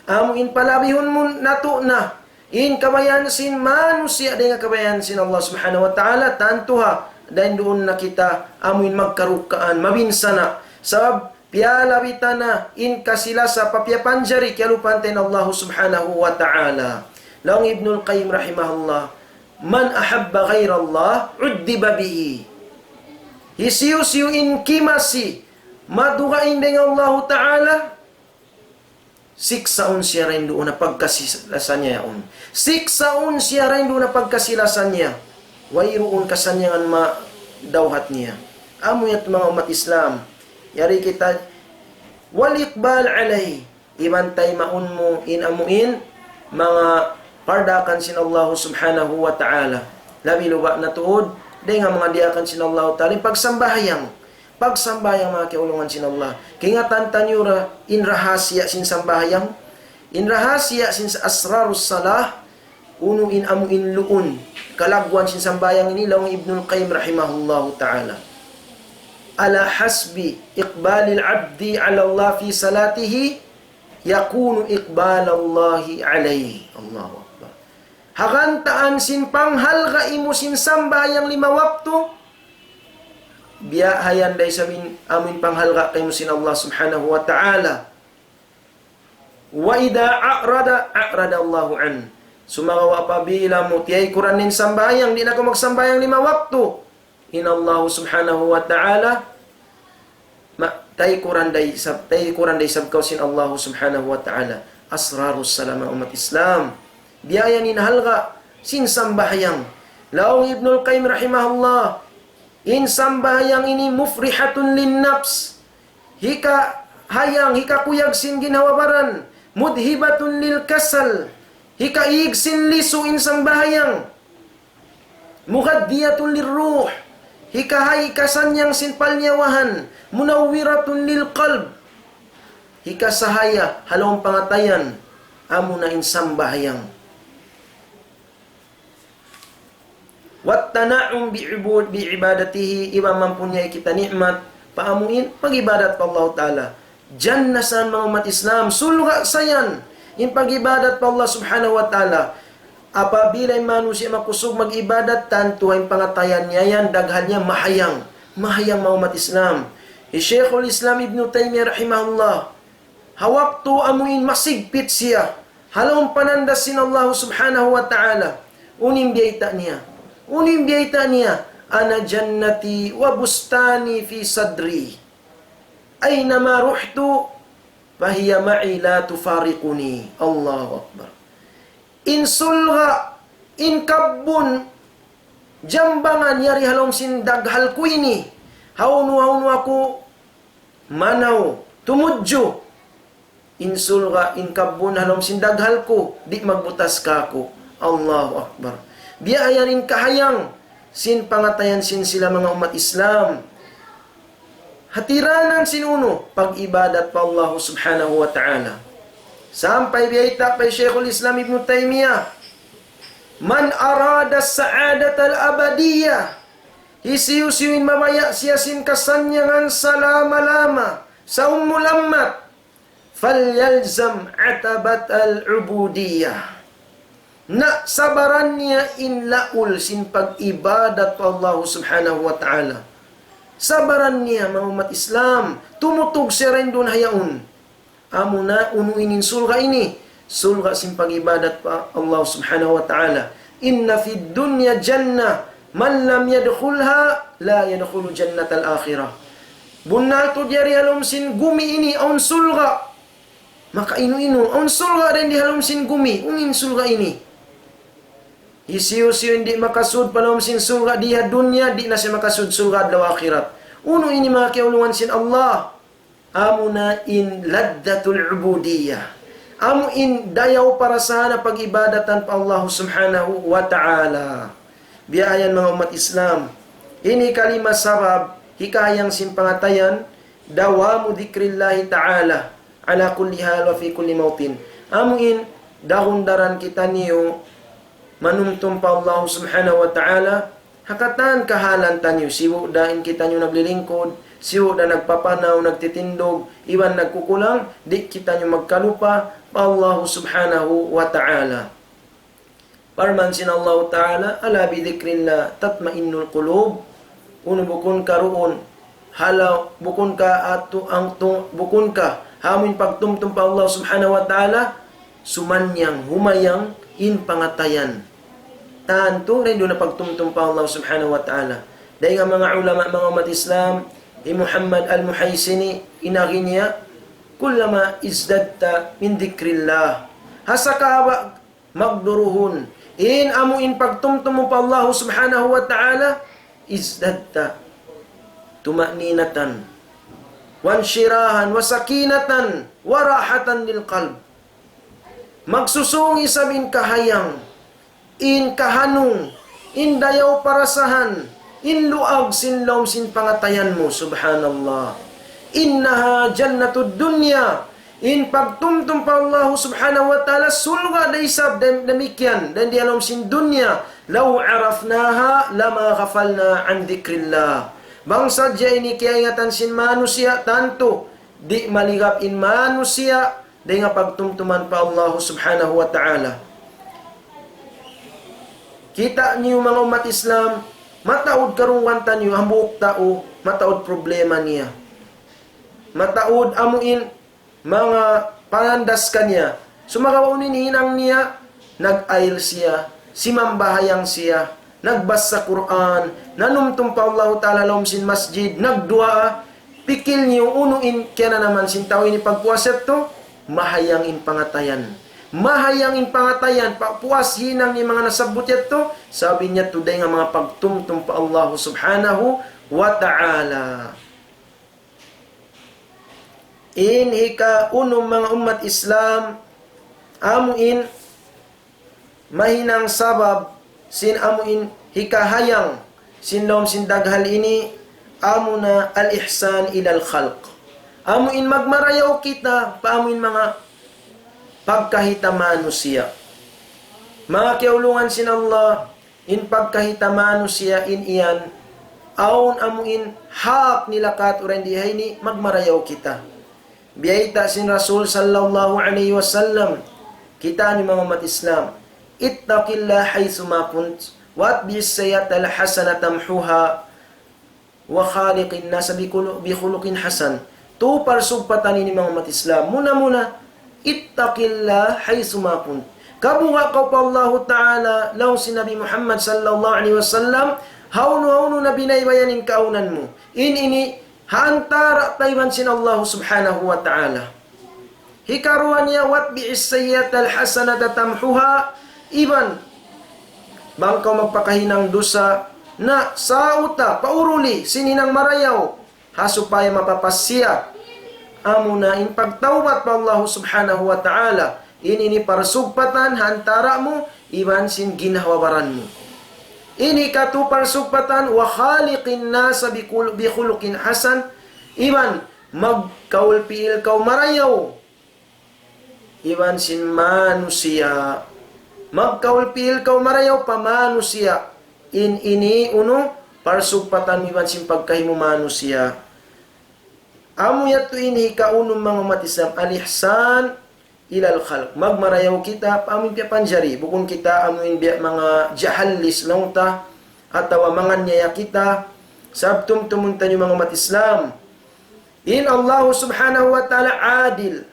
Amu in palabihun mu natu' na in kabayaan sin manusiya' dayn ha kabayaan sin Allah Subhanahu wa Ta'ala, tantu ha, dayn duun na kita amu in magkarukkaan, mabinsana'. Sabab piyalabi ta na in kasi-lasa pa piyapanjari kiyalupahan ta in Allah Subhanahu wa Ta'ala. Laung Ibnul Qayyim rahimahullah, "Man ahabba ghayra Allah, uddiba bihi." Hisiyu-siyu in kimasi madugaing dayn ha Allah Ta'ala, siksaun siya dayn duun ha pagkasi-lasa niya yaun. Siksaun siya dayn duun ha pagkasi-lasa niya. Wayruun kasannyangan madawhat niya. Amu yadtu, manga ummat Islam. Yari kita, wal iqbal alayh. Iban taymaun mu in amu in manga pardaakan sin Allah Subhanahu wa Ta'ala. Labi luba' na tuud, dayn ha manga diyaakan sin Allah Ta'ala, in pagsambahayang. Pagsambahayang, manga kiyaulungan sin Allah. Kaingatan taniyu ra in rahasiya sin sambahayang. In rahasiya sin asrarus salah, unu in amu in luun kalagguan sin sambahayang ini, laung Ibnul Qayyim rahimahullahu ta'ala. Ala hasbi iqbalil abdi ala Allah fi salatihi, yakunu iqbalallahi alayhi. Allahu Akbar. Ha gantaan sin panghalga' mu sin sambahayang lima waktu, biya' hayan da isab in amu in panghalga' kaymu sin Allah Subhanahu wa Ta'ala. Wa idha a'rada, a'rada Allahu anhu. Sumagawa' apabila mu tiyaykuran in sambahayang, di' na kaw magsambahayang lima waktu, in Allah Subhanahu wa Ta'ala, ma-, taykuran da isab, taykuran da isab kaw sin Allah Subhanahu wa Ta'ala. Asrarus salah, manga ummat Islam. Biya' yan in halga' sin sambahayang. Laung Ibnul Qayyim rahimahullah, in sambahayang ini mufrihatun lin nafs. Hikahayang, hikakuyag sin ginhawa-baran. Mudhibatun lil kasal. Hikaig sin lisu in sambahayang. Mughadhiyatun lirruh. Hikahay, hikasannyang sin palniyawahan. Munawwiratun lil qalb. Hikasahaya ha lawm pangatayan. Amuna in sambahayang. Wattana'um bi ibud-, bi ibadatihi, iban mampunyai kita ni'mat pa amu in pag-ibadat pa Allah Ta'ala. Jannah sa yan, manga ummat Islam, surga' sa yan in pag-ibadat pa Allah Subhanahu wa Ta'ala. Apabila in manusiya' makusug mag-ibadat, tantu in pangatayan niya yan, daghal niya mahayang. Mahayang, manga ummat Islam. Hi Shaykhul Islam Ibn Taymiyyah rahimahullah, ha waktu amu in masigpit siya ha lawm panandas sin Allah Subhanahu wa Ta'ala, unu in biyayta' niya? Unu in biyayta' niya? Ana jannati wa bustani fi sadri. Aynama ruhtu fahiya ma'i la tufariquni. Allahu Akbar. In surga', in kabbun, jambangan yari ha lawm sin daghal ku ini. Hawnu-hawnu aku manaw, tumudju. In surga', in kabbun ha lawm sin daghal ku, di' magbutas kāku'. Allahu Akbar. Biya' yan in kahayang sin pangatayan sin sila manga ummat Islam. Hatiranan sin unu, pag-ibadat pa Allah subhanahu wa ta'ala. Sampay biyayta' pa Shaykhul Islam Ibn Taymiyyah, من أراد السعادة الأبدية, hisiyu-siyu in mabaya' siya sin kasannyangan salama-lama, sa umul ammat, فليلزم عتبة العبودية. Na sabaran niya in laul sin pag-ibadat pa Allah subhanahu wa ta'ala. Sabaran niya, manga ummat Islam, tumutug siya dayn duun ha yaun. Amuna unu in surga' ini, surga' sin pag-ibadat pa Allah subhanahu wa ta'ala. إن في الدنيا جنة من لم يدخلها لا يدخل جنة الآخرة. Bunnal tuud yari ha lawm sin gumi ini awn surga'. Makainu-inu, awn surga' dayn di ha lawm sin gumi, unu in surga' ini. Hisiyu-siyu in di' makasud pa lawm sin surga' di ha dunya, di' na siya makasud surga' adlaw akhirat. Unu ini manga kiyaulungan sin Allah? Amuna in لذة العبودية. Amu in dayaw parasahan pag-ibadatan pa Allah subhanahu wa ta'ala. Biya' yan manga ummat Islam. Ini kalima sabab, hikahayang sin pangatayan, دوام ذكر الله تعالى على كل حال وفي كل موطن. Amu in, dahundaran kitaniyu, manumtum pa Allah subhanahu wa ta'ala, ha katan kahalan taniyu, sibu' da in kitaniyu naglilingkud, sibu' da nagpapanaw, nagtitindug, iban nagkukulang, di' kitaniyu magkalupa pa Allah subhanahu wa ta'ala. Parman sin Allah ta'ala, ألا بذكر الله تطمئن القلوب. Unu bukun ka duun, hala, bukun ka atu-, ang tu-, bukun ka, ha amu in pagtumtum pa Allah subhanahu wa ta'ala, sumannyang, humayang, in pangatayan. Tantu, dayn duun na pagtumtum pa Allah subhanahu wa ta'ala. Dayn ha manga ulama, manga ummat Islam, hi Muhammad Al-Muhaysini, in agi niya, كلما ازددت من ذكر الله. Ha sakaba' magduruhun. In amu in pagtumtum mu pa Allah subhanahu wa ta'ala, ازددت طمأنينة وانشراحا وسكينة وراحة للقلب. Magsusung isab in kahayang, in kahanung, in dayaw parasahan, in luag sin lawm sin pangatayan mu, subhanallah. إنها جنة الدنيا. In pagtumtum pa Allah subhanahu wa ta'ala, surga' da isab dam-, damikkiyan, dayn di ha lawm sin dunya, لو عرفناها لما غفلنا عن ذكر الله. Bang sadja ini kiyaingatan sin manusiya', tantu, di' maligap in manusiya', dayn ha pagtumtuman pa Allah subhanahu wa ta'ala. Kita' niyu manga ummat Islam, mataud karungugan taniyu, hambuuk tau, mataud problema niya. Mataud amu in manga pangandas kaniya. Sumagawa' unu in hinang niya, nag-ayil siya, simambahayang siya, nagbasa Qur'an, nanumtum pa Allahu Ta'ala lawm sin masjid, nagduwaa, pikil niyu unu in kiyananaman sin tau ini pagpuas yadtu, mahayang in pangatayan. Mahayang in pangatayan, pagpuas hinang niya manga nasabbut yadtu, sabab in yadtu dayn ha manga pagtumtum pa Allahu Subhanahu wa Ta'ala. In hikaunum manga ummat Islam, amu in mahinang sabab sin amu in hikahayang sin lawm sin daghal ini, amuna الإحسان إلى الخلق. Amu in magmarayaw kita pa amu in manga pagkahi ta manusiya'. Manga kiyaulungan sin Allah, in pagkahi ta manusiya' in yan, awn amu in hak nila kātu' dayn di ha ini magmarayaw kita. Biyayta' sin Rasul sallallahu alayhi wasallam, kita ini manga ummat Islam, اتق الله حيثما كنت وأتبع السيئة الحسنة تمحها وخالق الناس بخلق حسن. Tu parsugpatan ini manga ummat Islam. Muna-muna, اتق الله حيثما كنت. Kabuga' kaw pa Allahu Ta'ala, laung sin Nabi Muhammad sallallahu alayhi wasallam, hawnu-hawnu na biyaybayan in kaawnan mu. In ini, ha antara' ta iban sin Allahu Subhanahu wa Ta'ala. Hikaruwa niya, وأتبع السيئة الحسنة تمحها, iban bang kaw magpakahinang dusa, na sauta, pauruli, sin hinang marayaw, ha supaya mapapas siya. Amuna in pagtawbat pa Allahu Subhanahu wa Ta'ala, in ini parsugpatan ha antara' mu, iban sin ginhawa-baran mu. Ini katu parsugpatan, وخالق الناس بخل-، بخلق حسن. Iban, magkaul piil kaw marayaw iban sin manusiya'. Magkaul piil kaw marayaw pa manusiya'. In ini unu, parsugpatan iban sin pagkahi mu manusiya'. Amu yadtu in hikaunum manga ummat Islam, الإحسان إلى الخلق. Magmarayaw kita pa amu in piyapanjari. Bukun kita amu in biya' manga jahallis laung ta, atawa manganiyaya kita. Sabab tumtumun taniyu manga ummat Islam. In Allah subhanahu wa ta'ala adil.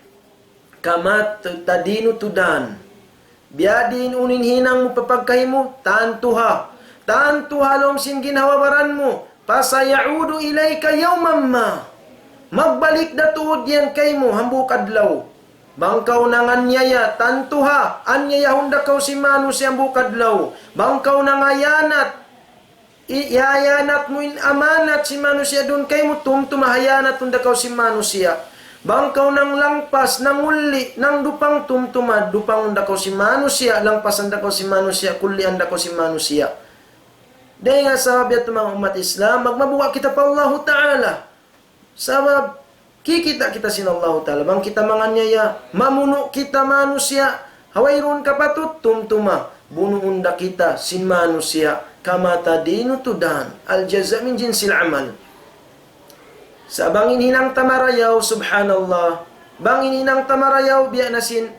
كما تدين تدان. Biyadiin unu in hinang mu pa pagkahi mu, tantu ha. Tantu ha lawm sin ginhawa-baran mu. فسيعود إليك يوما ما. Magbalik da tuud yan kaymu hambuuk adlaw. Bang kaw nanganiyaya, tantu ha, aniyayahun da kaw sin manusiya' hambuuk adlaw. Bang kaw nangayanat, i-, iyanat mu in amanat sin manusiya' duun kaymu, tumtuma hayanatun da kaw sin manusiya'. Bang kaw nanglangpas, nangulli', nangdupang, tumtuma dupangun da kaw sin manusiya', langpasan da kaw sin manusiya', kullian da kaw sin manusiya'. Dayn ha sabab yadtu manga ummat Islam, magmabuga' kita pa Allahu Ta'ala. Sabab, kikita' kita sin Allahu Ta'ala. Bang kita manganiyaya, mamunu' kita manusiya', ha wayruun kapatut, tumtuma, bunuun da kita sin manusiya', كما تدين تدان. الجزاء من جنس العمل. Sa' bang in hinang ta marayaw, subhanallah. Bang in hinang ta marayaw, biya' na sin,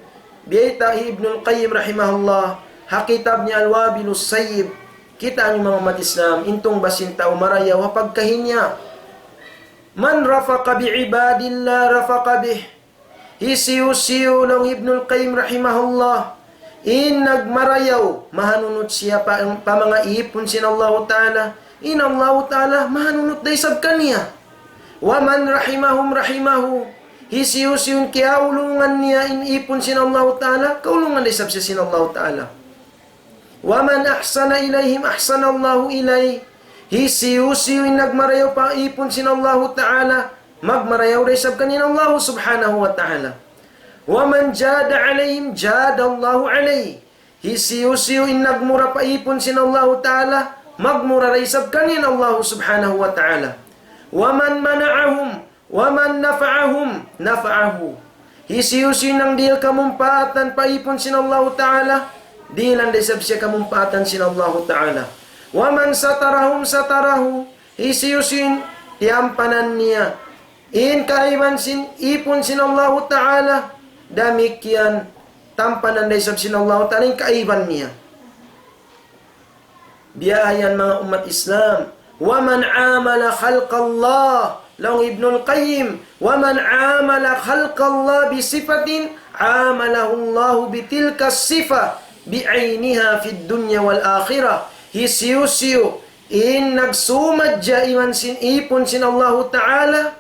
biyayta' hi Ibnul Qayyim rahimahullah, ha kitab niya Al-Wabilus Sayyib, kita' niyu manga ummat Islam, in tungbas sin tau marayaw, ha pagkahi niya. من رفق بعباد الله رفق به. Hisiyu-siyu laung Ibnul Qayyim rahimahullah, in nagmarayaw, mahanunut siya pa, pa manga īpun sin Allahu Ta'ala, in Allahu Ta'ala mahanunut da isab kaniya. ومن رحمهم رحمه. Hisiyu-siyu in kiyaulungan niya in īpun sin Allahu Ta'ala, kaulungan da isab siya sin Allahu Ta'ala. ومن أحسن إليهم أحسن الله إليه. Hisiyu-siyu in nagmarayaw pa īpun sin Allahu Ta'ala, magmarayaw da isab kaniya in Allahu Subhanahu wa Ta'ala. ومن جاد عليهم جاد الله عليه. Hisiyu-siyu in nagmura pa īpun sin Allahu Ta'ala, magmura da isab kaniya in Allahu Subhanahu wa Ta'ala. ومن منعهم ومن نفعهم نفعه. Hisiyu-siyu in nangdihil kamumpaatan pa īpun sin Allahu Ta'ala, dihilan da isab siya kamumpaatan sin Allahu Ta'ala. ومن سترهم ستره. Hisiyu-siyu in tiyampanan niya in kaaiban sin īpun sin Allahu Ta'ala, damikkiyan tampanan da isab sin Allahu Ta'ala in kaaiban niya. Biya' yan manga ummat Islam. ومن عامل خلق الله, laung Ibnul Qayyim, ومن عامل خلق الله بصفة عامله الله بتلك الصفة بعينها في الدنيا والآخرة. Hisiyu-siyu in nagsumadja iban sin īpun sin Allahu Ta'ala,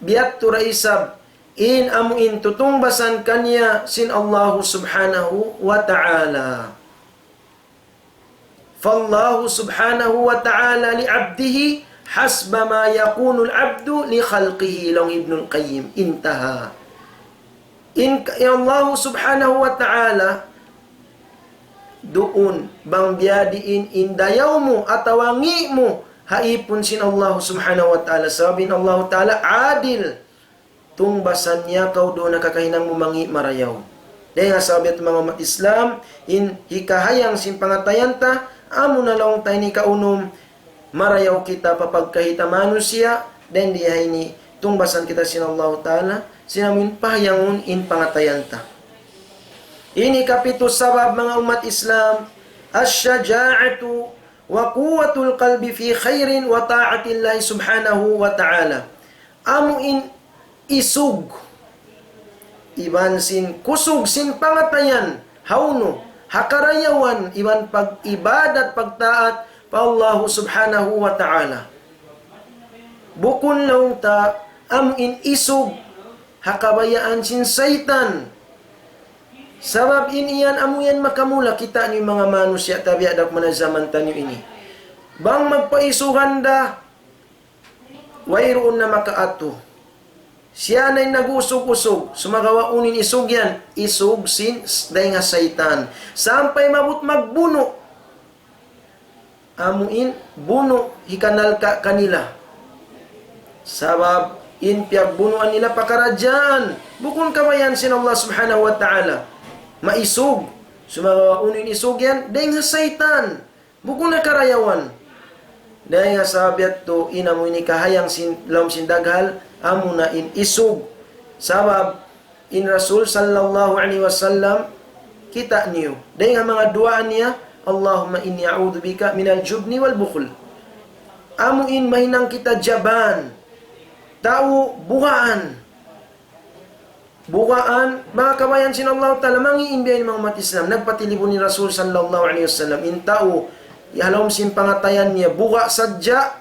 biya' tu da isab in amu in tutungbasan kaniya sin Allahu Subhanahu wa Ta'ala. فالله سبحانه وتعالى لعبده حسب ما يكون العبد لخلقه, laung Ibnul Qayyim. انتهى. In, in Allah Subhanahu wa Ta'ala, duun, bang biyadiin in dayaw mu atawa ngi' mu ha īpun sin Allah Subhanahu wa Ta'ala. Sabab in Allah Ta'ala adil. Tungbasan niya kaw duun ha kakahinang mu mangi' marayaw. Dayn ha sabab yadtu manga ummat Islam, in hikahayang sin pangatayan ta, amu na laung ta ini kaunum, marayaw kita pa pagkahi ta manusiya', dayn di ha ini tungbasan kita sin Allahu Ta'ala, sin amu in pahayangun in pangatayan ta. Ini kapitu sabab manga ummat Islam, الشجاعة وقوة القلب في خير وطاعة الله سبحانه وتعالى. Amu in isug iban sin kusug sin pangatayan, hawnu, ha karayawan iban pag-ibadat, pagtaat pa Allahu Subhanahu wa Ta'ala. Bukun laung ta amu in isug ha kabayaan sin saytan. Sabab in yan amu yan makamula, kita' niyu manga manusiya' tabiat da kuman ha jaman taniyu ini. Bang magpaisugan da, wayruun na makaatu. Siya na in nag-usug-usug, sumagawa' unu in isug yan, isug sin s-, dayn ha saytan. Sampay maabut magbunu'. amu in bunu' hikanal ka kanila. Sabab in piyagbunuan nila pakaradjaan, bukun kabayaan sin Allah Subhanahu wa Ta'ala. Maisug. Sumagawa' unu in isug yan, dayn ha saytan. Bukun ha karayawan. Dayn ha sabab yadtu in amu ini kahayang sin, lawm sin daghal, amu na in isug. Sabab in Rasul sallallahu alayhi wasallam, kita' niyu. Dayn ha manga duwaa niya, اللهم إني أعوذ بك من الجبن والبخل. Amu in mahinang kita jaban. Tau bugaan. Bugaan, manga kabayaan sin Allah Ta'ala, mangi' in biya' ini manga ummat Islam. Nagpatilibun in Rasul sallallahu alayhi wasallam, in tau, ha lawm sin pangatayan niya, buga' sadja,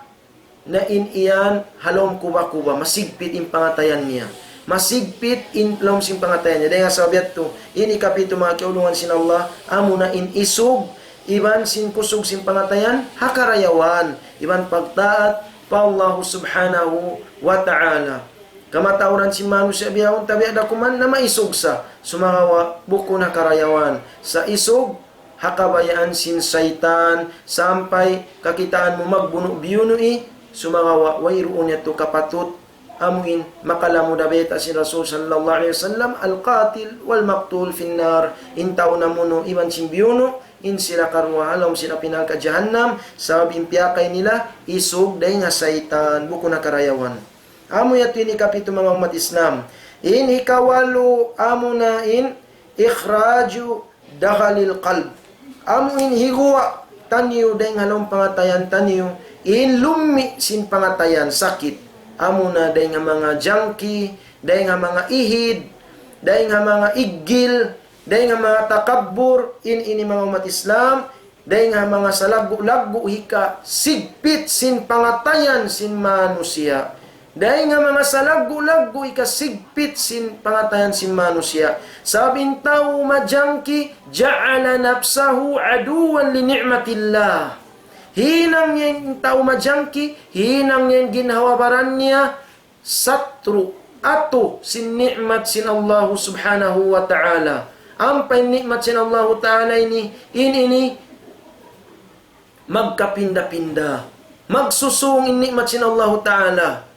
na in yan, ha lawm kuba-kuba, masigpit in pangatayan niya. Masigpit in lawm sin pangatayan niya. Dayn ha sabab yadtu, ini kapitu manga kiyaulungan sin Allah, amu na in isug, iban sin kusug sin pangatayan, ha karayawan, iban pagtaat pa Allah Subhanahu wa Ta'ala. Kamatauran sin manusiya' bihaun, tabiya' da kuman na maisug sa. Sumagawa' bukun ha karayawan. Sa' isug, ha kabayaan sin saytan, sampay kakitaan mu magbunu' biyunu'i, sumagawa' wayruun yadtu kapatut. Amu in, makalamud ha bayta' sin Rasul sallallahu alayhi wasallam, القاتل والمقتول في النار. In tau namunu' iban sin biyunu', in sila karuwa ha lawm sin api narka' jahannam, sabab in piyakay nila, isug dayn ha saytan, bukun ha karayawan. Amu yadtu in hikapitu manga ummat Islam. In hikawalu amu na in إخراج دغل القلب. Amu in higuwa' taniyu dayn ha lawm pangatayan taniyu, in lummi' sin pangatayan sakit. Amu na dayn ha manga jangki, dayn ha manga ihid, dayn ha manga iggil, dayn ha manga takabbur, in ini manga ummat Islam, dayn ha manga salaggu'-laggu' hikasigpit sin pangatayan sin manusiya'. Dayn ha manga salaggu'-laggu' hikasigpit sin pangatayan sin manusiya'. Sabab in tau majangki, جعل نفسه عدوا لنعمة الله. Hinang niya in tau majangki, hinang niya in ginhawa-baran niya, satru', atu sin ni'mat sin Allahu Subhanahu wa Ta'ala. Ampa in ni'mat sin Allahu Ta'ala ini, in ini magkapinda-pinda. Magsusung in ni'mat sin Allahu Ta'ala.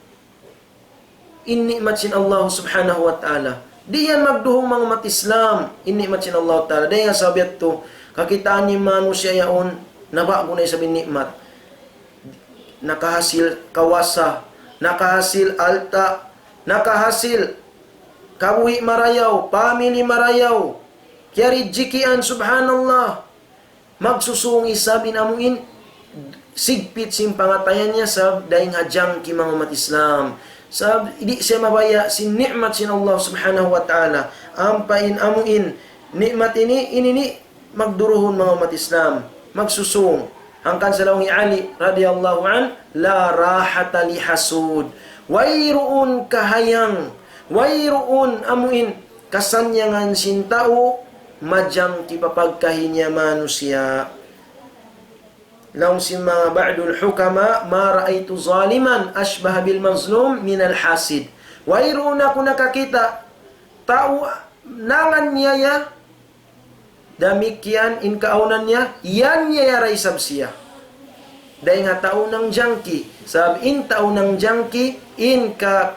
In ni'mat sin Allahu Subhanahu wa Ta'ala. Di' yan magduhung manga ummat Islam, in ni'mat sin Allahu Ta'ala. Dayn ha sabab yadtu, kakitaan in manusiya' yaun, naba'gu na isab in ni'mat. Nakahasil kawasa, nakahasil alta', nakahasil kabuhi' marayaw, family marayaw, kiyarijikian, subhanallah. Magsusung isab in amu in sigpit sin pangatayan niya sabab dayn ha jangki manga ummat Islam. Sabab di' siya mabaya' sin ni'mat sin Allah Subhanahu wa Ta'ala. Ampa in amu in ni'mat ini, ini ni magduruhun manga ummat Islam, magsusung. Hangkan sa laung hi Ali radiyallahu anhu, لا راحة لحسود. Wayruun kahayang, wayruun amu in kasannyangan sin tau majangki pa pagkahi niya manusiya'. Laung sin manga بعض الحكماء: ما رأيت ظالما أشبه بالمظلوم من الحاسد. Wayruun aku nakakita' tau nanganiyaya damikkiyan in kaawnan niya, yan niya yara isab siya. Dayn ha tau nangjangki. Sabab in tau nangjangki, in ka-,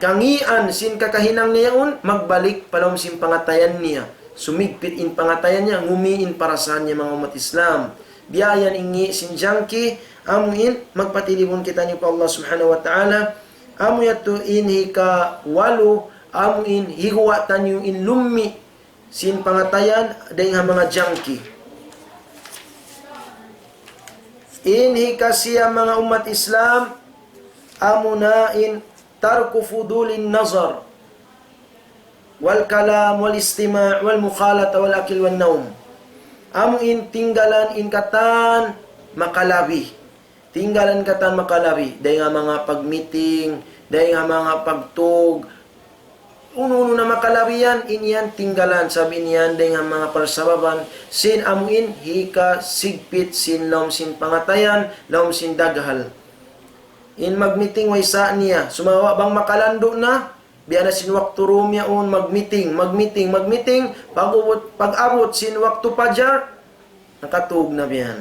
kangīan sin kakahinang niya yaun, magbalik pa lawm sin pangatayan niya. Sumigpit in pangatayan niya, ngumi' in parasahan niya manga ummat Islam. Biya' yan in ngī' sin jangki, amu in magpatilibun kitaniyu pa Allah Subhanahu wa Ta'ala. Amu yadtu in hikawalu, amu in higuwa' taniyu in lummi' sin pangatayan dayn ha manga jangki. In hikasiya manga ummat Islam, amuna in ترك فضول النظر والكلام والاستماع والمخالطة والأكل والنوم. Amu in tinggalan in katan makalabi. Tinggalan katan makalabi, dayn ha manga pag-meeting, dayn ha manga pagtug, unu-unu na makalabi yan, in yan tinggalan, sabab in yan dayn ha manga parsababan sin amu in hikasigpit sin lawm sin pangatayan, lawm sin daghal. In mag-meeting way sa niya, sumagawa' bang makalandu' na, biya' na sin waktu dum yaun, mag-meeting, mag-meeting, mag-meeting, pag-abut, pag-abut sin waktu pajar, nakatug na biya' yan.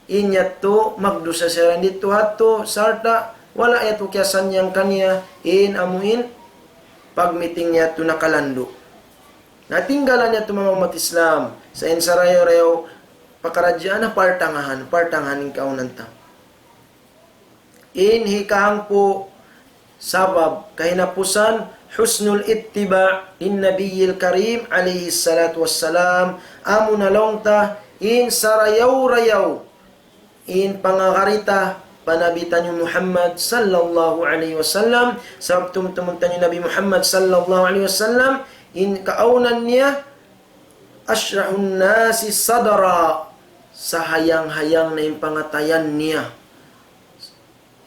in yadtu magdusa siya dayn didtu ha yadtu, sarta' wala' yadtu kiyasannyang kaniya, in amu in pag-meeting niya yadtu nakalandu'. Na tinggalan niya yadtu manga ummat Islam, sa' in sarayaw-rayaw pakaradjaan na partangahan, partangahan in kaawnan ta. In hikahangpu' sabab kahinapusan, حسن الاتباع للنبي الكريم عليه الصلاة والسلام, amu na laung ta in sarayaw-rayaw in pangagari ta pa Nabi taniyu Muhammad sallallahu alayhi wasallam, sabab tumtumun taniyu Nabi Muhammad sallallahu alayhi wasallam, in kaawnan niya, أشرح الناس صدرا, sahayang-hayang na in pangatayan niya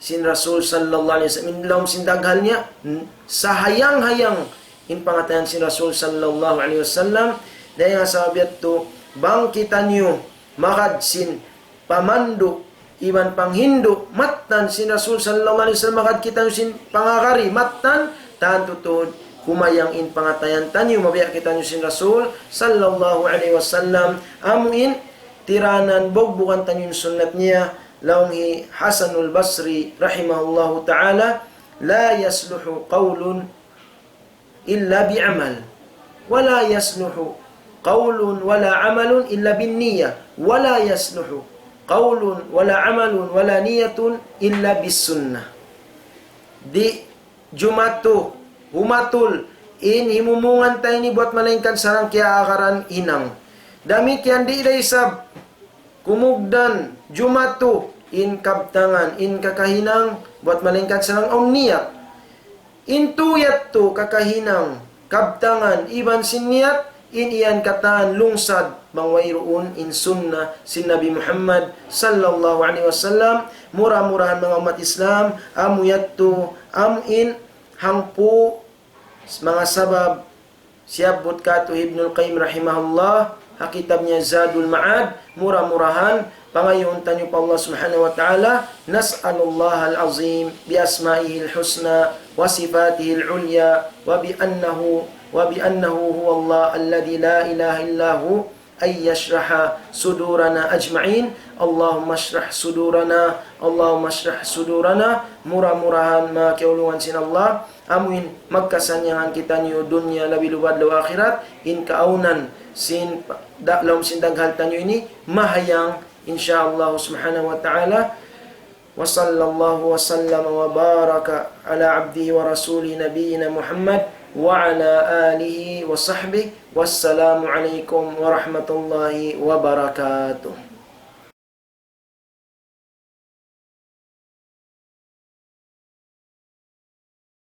sin Rasul sallallahu alayhi wasallam, in lawm sin daghal niya, n-, sahayang-hayang in pangatayan sin Rasul sallallahu alayhi wasallam. Dayn ha sabab yadtu, bang kitaniyu magad sin pamandu' iban panghindu' mattan sin Rasul sallallahu alayhi wasallam, magad kitaniyu sin pangagari mattan, tantu tuud humayang in pangatayan taniyu, mabiya' kitaniyu sin Rasul sallallahu alayhi wasallam, amu in tiranan bugbugan taniyu in sunnat niya. Laung hi Hasanul Basri rahimahullahu ta'ala, لا يصلح قول إلا بعمل، ولا يصلح قول ولا عمل إلا بالنية، ولا يصلح قول ولا عمل ولا نية إلا بالسنة. Di' jumatu, humatul, in himumungan ta ini buwat malaingkan sarang kiyaagaran hinang. Damikkiyan di' da isab kumugdan, jumatu, in kabtangan, in kakahinang, buwat malaingkan sarang awn niyat. In tuyat tu kakahinang, kabtangan, iban sin niyat, in yan katan lungsad, bang wayruun in sunnah sin Nabi Muhammad sallallahu alayhi wasallam, mura-murahan manga ummat Islam, amu yadtu, amu in hangpu' manga sabab siyabbut kātu' Ibnul Qayyim rahimahullah, ha kitab niya Zadul Ma'ad, mura-murahan, pangayuun taniyu pa Allah subhanahu wa ta'ala, نسأل الله العظيم بأسمائه الحسنى وصفاته العليا وبأنه، وبأنه هو الله الذي لا إله إلا هو أن يشرح صدورنا أجمعين. اللهم اشرح صدورنا، اللهم اشرح صدورنا. Mura-murahan manga kiyaulungan sin Allah, amuin magkasannyangan kitaniyu dunya labi lubad laung akhirat, in kaawnan sin da-, lawm sin daghal taniyu ini mahayang, insya Allah subhanahu wa ta'ala. وصلى الله وسلم وبارك على عبده ورسوله نبينا محمد وعلى آله وصحبه. والسلام عليكم ورحمة الله وبركاته.